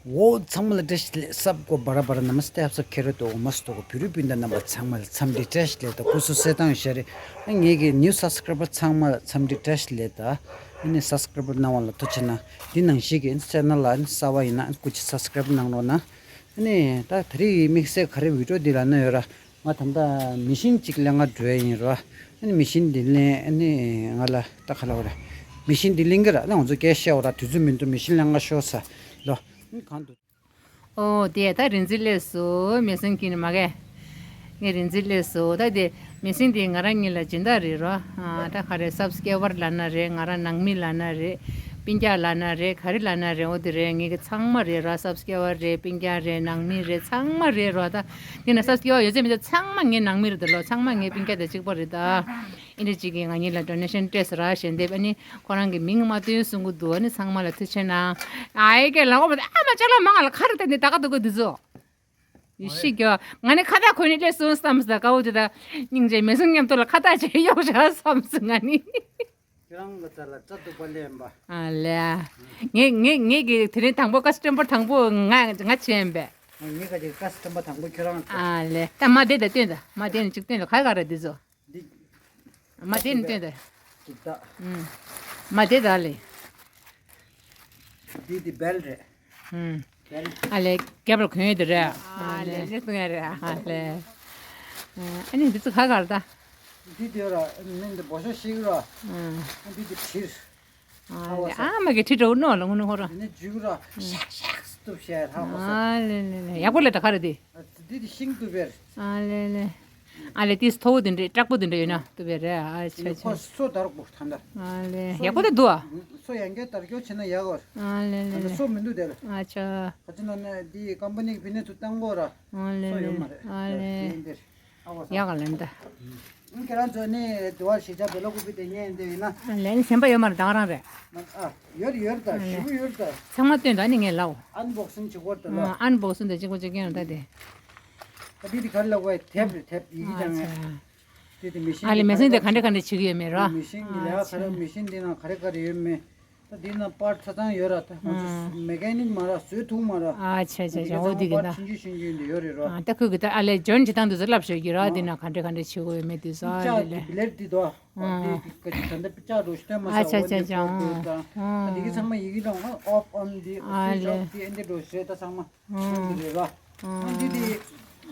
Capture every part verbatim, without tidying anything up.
འོ་ཚང་མ་ལ་བཀྲ་ཤིས་བདེ་ལེགས། སབ་གོ་བ་ར་བ་ར་ན་མ་སྟེ་ཧབ་སབ་ཁེ་རེ་ཏོ་མ་སྟོ་གོ་བུ་རུ་སྤུན་ཟླ་རྣམ་པ་ཚང་མ་ལ་འཚམས་འདྲི་བཀྲ་ཤིས་བདེ་ལེགས་དང་སྐུ་གཟུགས་གསལ་ཐང་ཤ་རེ། ངེད་ཀྱི་ནིའུ་སབ་སི་ཀ་རའི་བར་ཚང་མ་ལ་འཚམས་འདྲི་བཀྲ་ཤིས་བདེ་ལེགས་དང་། ཨ་ནི་སབ་སི་ཀ་རའི་བར་གནང་བ་ལ་ཐུགས་རྗེ་གནང་། འདི་ནང་བཞིན་གྱི་ཨ་ནི་ཆེ་ནལ་ལ་ཨ་ནི་གསར་པ་ཡིན་ན་ཨ་ནི་སྐུ་མཁྱེན་སབ་སི་ཀ་རའི་བར་གནང་རོགས་གནང་། ཨ་ནི་ད་དེ་རིང་དམིགས་བསལ་ག་རེ་བི་ཌི་ཡོ་འདི་ལ་ན་ཡོད་ར། ང་ད་ལྟ་མི་ཤིན་གཅིག་ལེན་ག་འགྲོ་ཡ་ཡིན་ར། ཨ་ནི་མི་ཤིན་འདི་ལེན་ཨ་ནི་ང་ལ་ད་ག་ལབ་དགོས་ར། མི་ཤིན་འདི་ལེན་གི་ར། ཨ་ནི་ང་ཚོ་སྐད་བཤད་འོ་ར། དུས་ཚོད་མི་འདུག་མི་ཤིན་ལེན་ག་ཤོག་ས་ལོ། ཨ་ནི་གང་འདུག་ཨོ་དེ་ད་རིན་འཛིན་སླེབས་སོང་། མེ་སེང་གི་ནི་མ་གས། ངས་རིན་འཛིན་སླེབས་སོང་། ད་དེ་མེ་སེང་དེ་ང་རང་གཉིས་ལ་སྦྱིན་བདག་རེད་རོ། ཨ་ད་ག་རེ་སབ་སི་ཀེ་བར་ལབ་ན་རེད། ང་རང་ནང་མི་ལབ་ན་རེད། སྤུན་ཀྱག་ལབ་ན་རེད། ག་རེ་ལབ་ན་རེད། འོ་དེ་རེད། ངེད་ཀྱི་ཚང་མ་རེད་རོ། སབ་སི་ཀེ་བར་རེད། སྤུན་ཀྱག་རེད། ནང་མི་རེད། ཚང་མ་རེད་རོ། ད་དེ་ན་སབ་སི་ཀེ་བར་ཡོད་ཚད་མི་ཚད་ཚང་མ་ངའི་ནང་མི་རེད་ད་ལོ། ཚང་མ་ངའི་སྤུན་ཀྱག་དང་གཅིག་པ་རེད་ད། ཨིན་དྲ་གཅིག་གིས་ང་གཉིས་ལ་ཌོ་ནེ་ཤན་སྤྲད་ཟེར་ར་ཞེས་འདེབས། ཨ་ནི་ཁོ་རང་གི་མིང་མ་བཏོན་གསུང་གི་འདུག་ཨ་ནི་ཚང་མ་ལ་ཐུགས་རྗེ་གནང་། ཨ་ཡེ་ཀེ་ལ་འོ་མ་ཨ་མ་ཅག་ལ་མ་ང་ལ་ཁ་རེ་ད་ནི་ད་ག་འདུག་གི་འདི་ཚོ། ཡེ་ཤེས་ཀྱོ། ང་ནི་ཁ་བཏགས་ཁོ་ནི་སླེབས་སོང་བསམ་ཟ་དཀའ་བོ་དེ་ད། སྙིང་རྗེ་མེ་སེང་མཉམ་དུ་ལ་ཁ་བཏགས་བྱས་གཡོག་བཞག་བསམ་སོང་ང་ནི། ཁྱེད་རང་གི་རྩ་ལ་སྐྲ་གདུག་པ་ལེན་པ། ཨ་ལེ། ངེ་ངེ་ངེ་གི་དེ་རིང་དང་པོ་ཀ་སི་ཊོ་མར་དང་པོ་ང་ང་བྱས་ཡིན་པས། ངེ་ག་གི་ཀ་སི་ཊོ་མར་དང་པོ་ཁྱོད་རང་རེད། ཨ་ལེ། ད་མ་དེ་ད་སྟོན་ད། མ་དེ་ནི་གཅིག་སྟོན་ད། ག་ག་རེད་འདི་ཚོ། འདི། མ་དེ་ནི་སྟོན་ད། འདི་ད། ཨུམ། མ་དེ་ད་ལེ། འདི་འདི་བེལ་རེད། ཨུམ། བེལ། ཨ་ལེ། རྒྱབ་ལ་གོན་ཡོད་དེ་རེད། ཨ་ལེ། ལེ་སྟོན་ཡ་རེད། ཨ་ལེ། ཨ་ནི་འདི་ཚོ་ག་ག་རེད་ད། འདི་དེ་ར་མིན་འདི་འབོ་ཤ་ཤིག་ར། ཨུམ། འདི་འདི་ཁྲིར། ཨ་ལེ། ཨ་མ་གི་ཁྲི་འགྲོ་ནོ་ལ་ངུ་ནུ་ཧོ་ར། འདི་ནི་འཇུག་ར། ཤག་ཤག་སྟུབ་ཤ་ཧ་གོ་ས། ཨ་ལེ་ལེ་ལེ། ཡག་པོ་ལེ་ད་ག་རེད་འདི། འདི་དེ་ཤིང་གཏུབ་པའི། ཨ་ལེ་ལེ། ཨ་ལེ་ཏིས་མཐོ་བོ་དེ་འདྲ་སྐྲག་པོ་དེ་འདྲ་ཡོད་ན་གཏུབ་པའི་རེད། ཨ་ཆ་ཆ། ཁོ་སོ་དར་གོ་ཐ་འདྲ། ཨ་ལེ་ཡག་པོ་དེ་འདུག་ཨ། སོ་ཡང་གའི་དར་སྐྱོ་བྱེད་ན་ཡག་གོ། ཨ་ལེ་ལེ་ལེ། སོ་མི་འདུག་དེ་ལ། ཨ་ཆ། ག་ཅི་ན་ནི་འདི་ཀམ་པ་ནི་གི་ཕི་ནས་ཚུར་བཏང་གོ་ར། ཨ་ལེ་སོ་ལེ། ཡོད་མ་རེད། ཨ་ལེ། དེ་འདིར། ཨ་བ་ས། ཡག་ག་ལེན་ད། ཁྱེད་རང་ཚོ་ནི་དུ་བ་ཞིག་ཆ་བེ་ལོ་ཀུ་པི་དེ་ཉན་དེ་ཡིན་ན། ཨ་ལེ་ནི་སེམས་པ་ཡོད་མ་རེད་ད་ང་རང་རེད། ཨ་ཡོད་ཡོད་ད་ཞུ་ཡོད་ད། ཚང་མ་སྟོན་ད་ནི་ངས་ལའོ། ཨན་བོག་སིང་བྱེད་གོ་ད་ལ། ཨན་བོག་སིང་ད་ཅིག་གོ་ཅིག་ཡང་ད་དེ། ད་དེ་དེ་ག་རེ་ལབ་དགོས་དེབ་རེད་དེབ་ཡི་གེ་ཅང་ཡང་། དེ་དེ་མི་ཤིན་ཨ་ལེ་མེ་སིན་དེ་ག་འདྲ་ག་འདྲ་བྱེད་ཀྱི་ཡོད་མེད་ར། མི་ཤིན་གྱི་ལས་ཀ་ག་རེ་མི་ཤིན་དེ་ནང་ག་རེ་ག་རེ་ཡོད་མེད། ད་དེ་ནང་པར་ཆ་ཚང་ཡོད་ར་ད་ང་ཚོ་མེ་ཀ་ནིག་མ་ར་བཟོས་ཐུབ་མ་ར། ཨ་ཆ་ཆ་ཆ་འོ་དེ་གི་ད། པར་ཆུང་ཆུང་ཆུང་ཆུང་དེ་ཡོད་རེད་ར། ད་ཁོས་གི་ད་ཨ་ལེ་ཇོན་བྱེད་སྟངས་དེ་ཚོ་ལབ་ཤོད་ཀྱི་ར་དེ་ནང་ག་འདྲ་ག་འདྲ་བྱེད་དགོས་ཡོད་མེད་དེ་ཚོ་ཨ་ལེ་ལེ། ལེར་དེ་དོ། ཨ་དེ་ག་ཅིག་ད་ལྟ་པི་ཅག་རོ་ཤི་ཏོན་མ་ས་ཨ་ཆ་ཆ་ཆ་ཨ་དེ་གི་ཚང་མ་ཡི་གེ་དང་ཨོཕ་ཨོན་དེ་ཨ་ལེ་ཨོཕ་དེ་ཨེ་འདི་རོ་ཤི་ད་ཚང་མ། ཨང་། འདི་རེད་ར། ཨང་། འདི་དེ།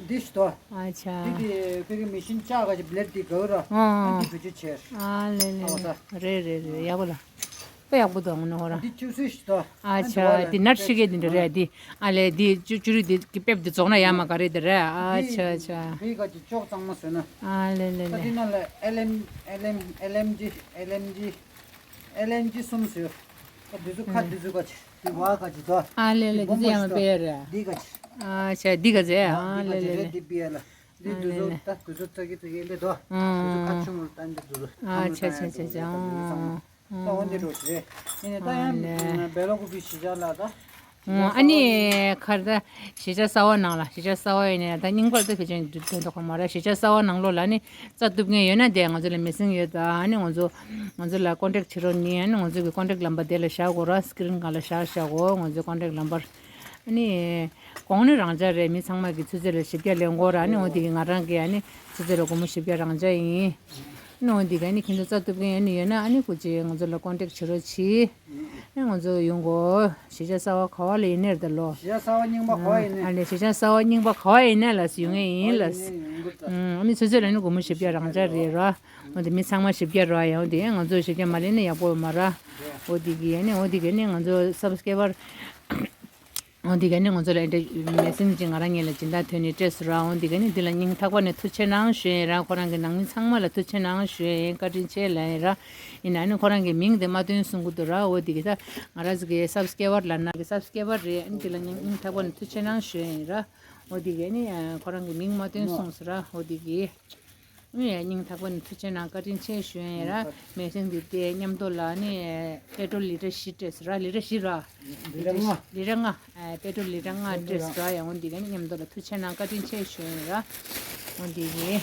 འདི་ཞིག་ཏོ། ཨ་ཆ། འདི་དེ་བོད་ཀྱི་མི་ཤིན་ལྕགས་ཀ་ཅིག་བླེད་དེ་ག་ར། ཨང་། འདི་བེད་སྤྱོད་བྱས། ཨ་ལེ་ལེ་ཨ་ལེ། རེད་རེད་རེད་ཡག་པོ་ལ། དཔེ་ཡག་པོ་འདུག་ཨང་ནི་ཧོ་ར། འདི་ཆུ་སྲིད་ཞིག་ཏོ། ཨ་ཆ། འདི་ནར་ཤི་གེ་འདི་འདྲ་རེད་འདི། ཨ་ལེ་འདི་ཅུ་ཅུ་རི་འདི་གི་པེབ་འདི་རྫོགས་ན་ཡག་མ་ག་རེད་འདི་རེད་ཨ་ཆ་ཆ། འདི་ག་ཅིག་ཅོག་གཙང་མ་བཟོས་ན། ཨ་ལེ་ལེ་ད་ལེ། འདི་ནང་ལ་ཨེལ་ཨེམ་ཨེལ་ཨེམ་ཨེལ་ཨེམ་ཇི་ཨེལ་ཨེམ་ཇི། ཨེལ་ཨེམ་ཇི་གསུམ་ཟེར། ཨ་འདི་ཚོ་ཁ་འདི་ཚོ་ག་ཅི། འདི་བ་ག་ཅི་དོ། ཨ་ལེ་ལེ། འདི་ཚོ་ཡང་དཔེ་རེད། འདི་ག་ཅི། ཨ་ཆ་འདི་ག་ཟེ། ཨ་ལེ་ལེ་ལེ། འདི་བི་ཨ་ལ། འདི་འདི་ཚོ་ད་འདི་ཚོ་ཙག་གི་ཙག་གི་ལེ་དོ། འདི་ཚོ་ཁ་ཆུང་ལ་ད་འདི་འདི་ཚོ། ཨ་ཆ་ཆ་ཆ་ཆ། ད་འོ་འདི་འགྲོ་ཞེས། ཨེ་ནས་ད་ཡང་བེ་ལོ་ཀུ་པི་ཞི་ཅ་ལ་ད། ཨ་ནི་ཁར་ད་ཞི་ཅ་གསར་བ་ནང་ལ་ཞི་ཅ་གསར་བ་ཡིན་ནས་ད་རྙིང་པར་ད་ཕལ་ཆེར་འདོན་དོ་ཁོ་མ་ར། ཞི་ཅ་གསར་བ་ནང་ལོགས་ལ་ནི་རྩ་གཏུབ་མཁན་ཡོད་ན་དེ་ང་ཚོ་ལ་མི་སེང་ཡོད་ད། ཨ་ནི་ང་ཚོ་ང་ཚོ་ལ་ཀོན་ཊེག་བྱེད་རོགས་ནི། ཨ་ནི་ང་ཚོ་གི་ཀོན་ཊེག་ལམ་པར་དེ་ལ་བཞག་གོ་ར། སི་ཀི་རིན་སྒང་ལ་བཞག་བཞག་གོ་ང་ཚོའི་ཀོན་ཊེག་ལམ་པར། ཨ་ནི་གོང་ནི་རང་འཇགས་རེད། མི་ཚང་མ་གི་ཆུ་ཚོད་ལ་ཞིབ་རྒྱ་ལེན་གོ་ར། ཨ་ནི་འོ་དེ་གི་ང་རང་གི་ཨ་ནི་ཆུ་ཚོད་ལ་སྒོར་མོ་ཞིབ་རྒྱ་རང་འཇགས་ཡིན། ཨ་ནི་འོ་དེ་གི་ཨ་ནི་ཁྱེད་ཚོ་རྩ་གཏུབ་མཁན་ཨ་ནི་ཡོད་ན་ཨ་ནི་སྐུ་མཁྱེན་ང་ཚོ་ལ་ཀོན་ཊེག་བྱེད་རོགས་གྱིས། ཨ་ནི་ང་ཚོ་ཡོང་གོ་ཞི་ཅ་གསར་བ་ག་བ་ལ་ཡིན་ནའི་རེད་ད་ལོ། ཞི་ཅ་གསར་བ་རྙིང་པ་ག་བ་ཡིན་ནའི། ཨ་ནི་ཞི་ཅ་གསར་བ་རྙིང་པ་ག་བ་ཡིན་ནའི་ལ་སུ་ཡོང་ངེས་ཡིན་ལ། ཨ་ནི་ཆུ་ཚོད་ལ་ནི་སྒོར་མོ་ཞིབ་རྒྱ་རང་འཇགས་རེད་ར། འོ་དེ་མི་ཚང་མ་ཞིབ་རྒྱ་ར་ཡོང་དེ་ང་ཚོ་ཞིབ་རྒྱ་མ་ལེན་ན་ཡག་པོ་ཡོད་མ་ར། འོ་དེ་གི་ཨ་ནི་འོ་དེ་གི་ཨ་ནི་ང་ཚོ་སབ་སི་ཀེ་བར། འོ་དེ་གི་ཨ་ནི་ང་ཚོ་ལ་ཨེ་འདྲ་མེ་སེང་ཅིག་ང་རང་ཉིད་ལ་སྦྱིན་བདག་ཐོན་ནས་སྤྲད་སོང་ར། འོ་དེ་གི་ཨ་ནི་འདི་ལ་སྙིང་ཐག་པ་ནས་ཐུགས་རྗེ་གནང་ཞུ་ཡིན་ར། ཁོ་རང་གི་ནང་མི་ཚང་མ་ལ་ཐུགས་རྗེ་གནང་ཞུ་ཡིན། བཀའ་དྲིན་ཆེ་ལབ་ཡིན་ར། ཡིན་ན་ཨ་ནི་ཁོ་རང་གི་མིང་དེ་མ་བཏོན་གསུང་གི་འདུག་ར། འོ་དེ་གི་ད་ང་རང་ཚོ་གི་སབ་སི་ཀེ་བར་ལབ་ན་གི་སབ་སི་ཀེ་བར་རེད། ཨ་ནི་འདི་ལ་སྙིང་སྙིང་ཐག་པ་ནས་ཐུགས་རྗེ་གནང་ཞུ་ཡིན་ར། འོ་དེ་གི་ཨ་ནི་ཁོ་རང་གི་མིང་མ་བཏོན་གསུངས་སོང་ར། འོ་དེ་གི། ངས་སྙིང་ཐག་པ་ནས་ཐུགས་རྗེ་གནང་། བཀའ་དྲིན་ཆེ་ཞུ་ཡིན་ར། མེ་སེང་འདི་དེ་མཉམ་དུ་ལ་ནི་པེ་ཊོལ་ལི་ཊར་བཞི་སྤྲད་ཟེར་ར། ལི་ཊར་བཞི་ར། ལི་ཊར་ལྔ། ལི་ཊར་ལྔ། ཨ་པེ་ཊོལ་ལི་ཊར་ལྔ་སྤྲད་ཟེར་ར། ཡང་འོ་འདི་ག་ནི་མཉམ་དུ་ལ་ཐུགས་རྗེ་གནང་། བཀའ་དྲིན་ཆེ་ཞུ་ཡིན་ར། འོ་འདི་གི།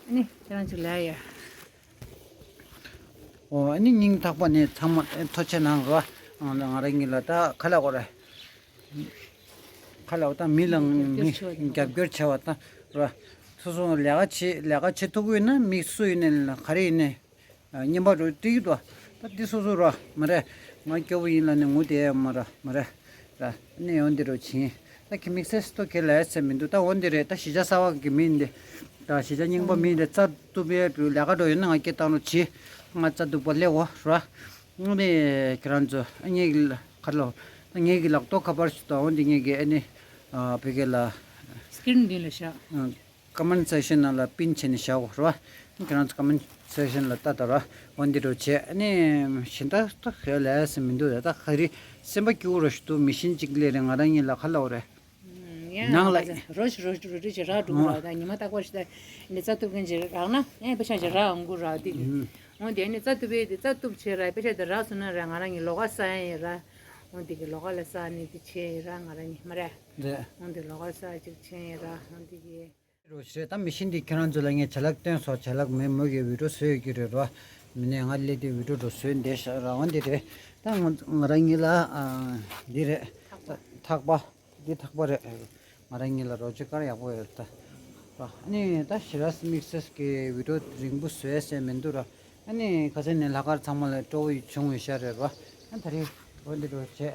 ཨ་ནི་ཁྱེད་རང་ཅིག་ལ་ཡ། ཨོ་ཨ་ནི་སྙིང་ཐག་པ་ནས་ཚང་མ་ཐུགས་རྗེ་གནང་ར། ང་རང་གཉིས་ལ་ད་ཁ་ལག་གོ་ར། ཁ་ལ་བ་དང་མི་ལ་མི་རྒྱབ་སྐྱོར་ཆེ་བ་དང་ར། སོ་སོ་ལས་ཀ་བྱེད་ལས་ཀ་བྱེད་ཐུབ་ཀྱི་ཡོད་ན་མི་སུ་ཡིན་ནའི་ག་རེ་ཡིན་ནའི་ཨ། བརྙན་པར་རུ་བྲིས་འདུག་ད་འདི་སོ་སོ་ར་མ་རེད། ང་སྐྱོ་པོ་ཡིན་ལ་ནི་ངུ་དེ་མ་ར་མ་རེད། ར་ནི་འོན་འདི་རུ་ཕྱིན། ད་ཁི་དམིགས་བསལ་སི་ཏོ་ཁེ་ལ་ཡ་ཚེ་མི་འདུག་ད་འོན་འདི་རེད། ད་གཞིས་ཆགས་གསར་པ་གི་མི་འདི་ད་གཞིས་ཆགས་རྙིང་པ་མི་འདི་རྩ་གཏུབ་པའི་ལས་ཀ་འགྲོ་ཡོད་ན་ང་སྐད་བཏང་རོགས་གྱིས། ང་རྩ་གཏུབ་པ་སླེབས་འོ་ར། ཨ་ནི་ཁྱེད་རང་ཚོ་ཨ་ངེད་ཀྱི་ལ་ཁ་ལོ། ད་ངེད་ཀྱི་ལག་ཐོག་ཁ་པར་ཞིག་དང་འོ་འདི་ངེད་ཀྱི་ཨ་ནི་ཨ་བོད་སྐད་ལ་སི་ཀི་རིན་འདི་ལ་བཞག་ཨ་ཀོ་མེན་སེག་ཤན་ནང་ལ་པིན་བྱས་ནས་བཞག་གོ་ར། ཁྱེད་རང་ཚོ་ཀོ་མེན་སེག་ཤན་ལ་ལྟ་དང་ར། འོ་འདི་འདྲ་བྱས་ཨ་ནི་གཞན་དག་ད་ཁ་ལ་ཟེར་མི་འདུག་ད་ཁ་རི་སེམས་པ་སྐྱིད་པོ་ར་ཞིག་འདུག་མི་ཤིན་ཅིག་ལས་རེད་ང་རང་གཉིས་ལ་ཁ་ལོ་རེད། ཡང་ནང་ལ་ལ་ཁ་ཟེར་རོ་ཞིག་རོ་ཞིག་རོ་ཞིག་ར་འགྲོ་གི་ར། ད་ཉི་མ་རྟག་པར་ཞིག་ད་ནི་རྩ་གཏུབ་མཁན་ཅིག་རག་ན་ཡང་པེ་ཤ་ཅིག་རག་འོང་གི་ར་འདི་གི་འོ་དེ་ནི་རྩ་གཏུབ་པའི་དེ་རྩ་གཏུབ་བྱས་ར་པེ་ཤ་དེ་རག་སོང་ན་ར་ང་རང་གི་ལོགས་ཀ་ཟ་ཡ་ཡིན་ར། འོ་འདི་གི་ལོགས་ཀ་ལ་ཟ་ནི་དེ་བྱས་ཡིན་ར་ང་རང་གི་མ་རེད། རེད། འོ་འདི་ལོགས་ཀ་ཟ་ཅིག་བྱས་ཡིན་ར་འོ་འདི་གི་རོ་ཞེས་ད་མི་ཤིན་འདི་ཁྱེད་རང་ཚོ་ལ་ངས་བྱ་ལག་སྟོན་སོགས་བྱ་ལག་མེད་མོ་གི་བི་ཌིའོ་བཟོས་ཡོད་ཀྱི་རེད་རོ། མི་ནས་ང་སླེབས་དུས་བི་ཌིའོ་འགྲོ་བཟོས་འདས་ཤག་ར་འོ་འདི་རེད། ད་ང་ང་རང་གཉིས་ལ་ཨ་འདི་རེད། ཐག་པ། འདི་ཐག་པ་རེད། ང་རང་གཉིས་ལ་རོ་ཅོ་ཀར་ཡག་པོ་ཡོད་ད། ཨ་ནི་ད་ཞི་ར་སི་དམིགས་བསལ་གྱི་བི་ཌིའོ་རིང་པོ་བཟོས་ཟེར་མི་འདུག་ར། ཨ་ནི་ཁ་སང་ནས་ལྷག་དཀར་ཚང་མ་ལ་སྤྲོ་བོ་བྱུང་ཡོད་ཤག་རེད་རོ། ཨ་ད་རེས་འོ་འདི་འགྲོ་བྱས།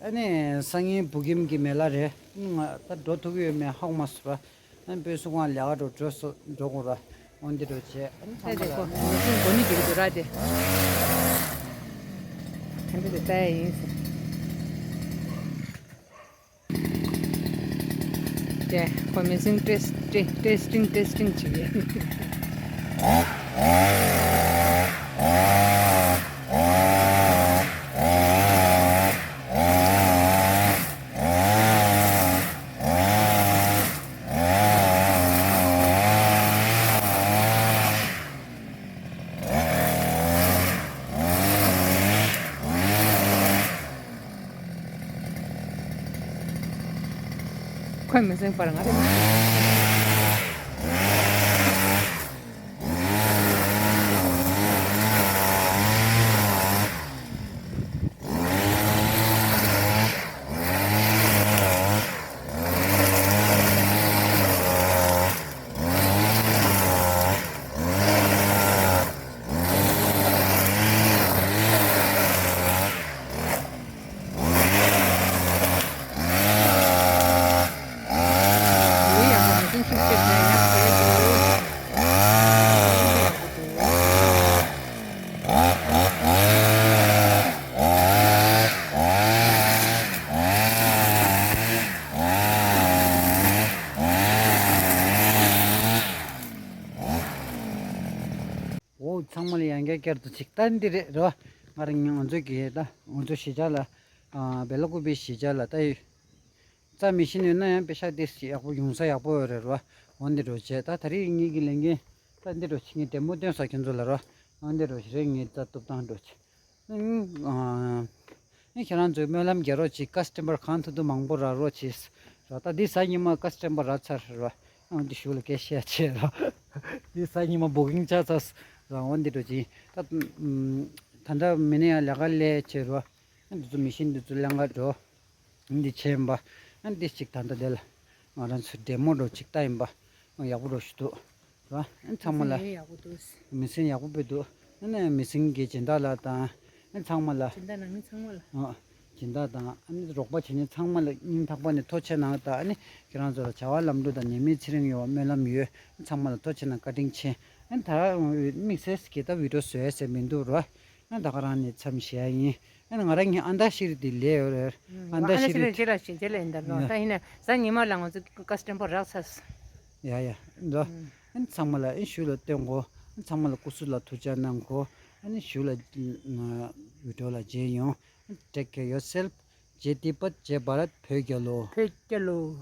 ཨ་ནི་སང་ཉིན་བུ་ཁྱིམ་གྱི་མེ་ལ་རེད། ང་ད་འགྲོ་ཐུབ་ཀྱི་ཡོད་མེད་ཧ་གོ་མ་སོང་ར། ཨ་ནི་དཔེ་སུ་ཁང་ལས་ཀ་འགྲོ་འགྲོ་སོ་འགྲོ་དགོས་ར། འོ་འདི་འགྲོ་བྱས་ཨ་ནི་ཚང་མ་ལ་ཨ་ནི་གོ་ནི་འགྱུར་འགྱུར་ར་དེ། ཨ་འདི་དེ་ལྟ་ཡ་ཡིན་ཟེར། དེ་ཁོ་མི་སྲིང་ཊེས་ཊེ་ཊེས་ཊིང་ཊེས་ཊིང་བྱེད་ཀྱི། ཁོས་མི་སེམས་པར་ང་རེ་མ། འོ་ཚང་མ་ལ་ཡང་བསྐྱར་བསྐྱར་དུ་ཅིག་ལྟ་འདི་རེད་རེད་བ། ང་རང་ང་ཚོ་གི་ད་ང་ཚོ་གཞིས་ཆགས་ལ་ཨ་བེ་ལ་ཀུ་པའི་གཞིས་ཆགས་ལ་ད་ཡོད། རྩ་མེད་ཤི་ནས་ན་ཡང་པེ་ཤ་ཏིས་ཡག་པོ་ཡོང་ས་ཡག་པོ་ཡོད་རེད་རེད་བ། འོ་འདི་འགྲོ་བྱས་ད་ད་རེས་ངེད་ཀྱི་ལས་འགན་ད་འདི་འགྲོ་བྱེད་ངས་བདེ་མོ་སྟོན་ས་ཁྱོད་ཚོ་ལ་རེད་བ། འོ་འདི་འགྲོ་བྱེད་རེད་ངས་རྩ་གཏུབ་སྟངས་འགྲོ་བྱེད། ཨ་ནི་ཁྱེད་རང་ཚོས་སྨོན་ལམ་རྒྱག་རོགས་གྱིས། ཀ་སི་ཊ་མར་གང་ཐུབ་ཐུབ་མང་པོ་རག་རོགས་གྱིས། ར་ད་འདི་གཟའ་ཉི་མ་ཀ་སི་ཊ་མར་རག་ཚར་ར། ཨ་འདི་ཞུ་ལ་སྐད་བཤད་བྱས་ར། འདི་གཟའ་ཉི་མ་བུ་ཀིང་ཆགས་ཚར་ར། འོ་འདི་འགྲོ་གྱིས་ད། ད་ལྟ་མི་ནི་ཡང་ལས་ཀ་ལས་བྱས་ར། ཨ་འདི་ཚོ་མི་ཤིན་འདི་ཚོ་ལས་ཀ་འགྲོ། འདི་བྱས་ཡིན་པ། ཨ་འདི་གཅིག་ད་ལྟ་དེ་ལ་ང་རང་ཚོ་བདེ་མོ་འགྲོ་གཅིག་ལྟ་ཡིན་པ། ཡག་པོ་འགྲོ་ཞིག་འདུག་ར། ཨ་ཚང་མ་ལ། མི་ཚེ་ཡག་པོ་འདུག་མི་ཚེ་ཡག་པོ་དཔེ་འདུག་ཨ་ནི་མི་ཚེ་གི་སྦྱིན་བདག་ལ་དང་། ཨ་ཚང་མ་ལ། སྦྱིན་བདག་ནང་མི་ཚང་མ་ལ། ཨ་སྦྱིན་བདག་དང་ཨ་ནི་རོགས་པ་བྱེད་མཁན་ཚང་མ་ལ་སྙིང་ཐག་པ་ནས་ཐུགས་རྗེ་ཆེ་གནང་དང་། ཨ་ནི་ཁྱེད་རང་ཚོ་ལ་བྱ་བ་ལམ་འགྲོ་དང་ནད་མེད་ཚེ་རིང་ཡོང་བ་སྨོན་ལམ་ཡོད། ཨ་ཚང་མ་ལ་ཐུགས་རྗེ་ཆེ་གནང་བཀའ་དྲིན་ཆེ། ཨ་ད་དམིགས་བསལ་གྱི་ད་བི་ཌིའོ་བཟོ་ཡ་ཟེར་མི་འདུག་ར། ཨ་ད་ག་རང་ནས་མཚམས་བཞག་ཡ་ཡིན། ཨ་ནི་ང་རང་གཉིས་ཨན་ད་ཤི་རི་དེ་ལས་ཡོད་རེད། ཨན་ད་ཤི་རི་རྗེས་ལ་ཞིག་རྗེས་ལ་ཡིན་ད་ལོ། ཡ། ད་ཡིན་ན་གཟའ་ཉི་མ་ལ་ང་ཚོ་ཀ་སི་ཊ་མར་རག་ཚར། ཡ་ཡ་འདུག་ཨ་ནི་ཚང་མ་ལ་ཨ་ནི་ཞུ་ལ་སྟོན་གོ་ཨ་ནི་ཚང་མ་ལ་སྐུ་གཟུགས་ལ་ཐུགས་ཅག་གནང་གོ་ཨ་ནི་ཞུ་ལ་བི་ཌིའོ་ལ་མཇལ་ཡོང་། Take care yourself. Jai Tibetan, Jai Bharat, བོད་རྒྱལ་ལོ། བོད་རྒྱལ་ལོ།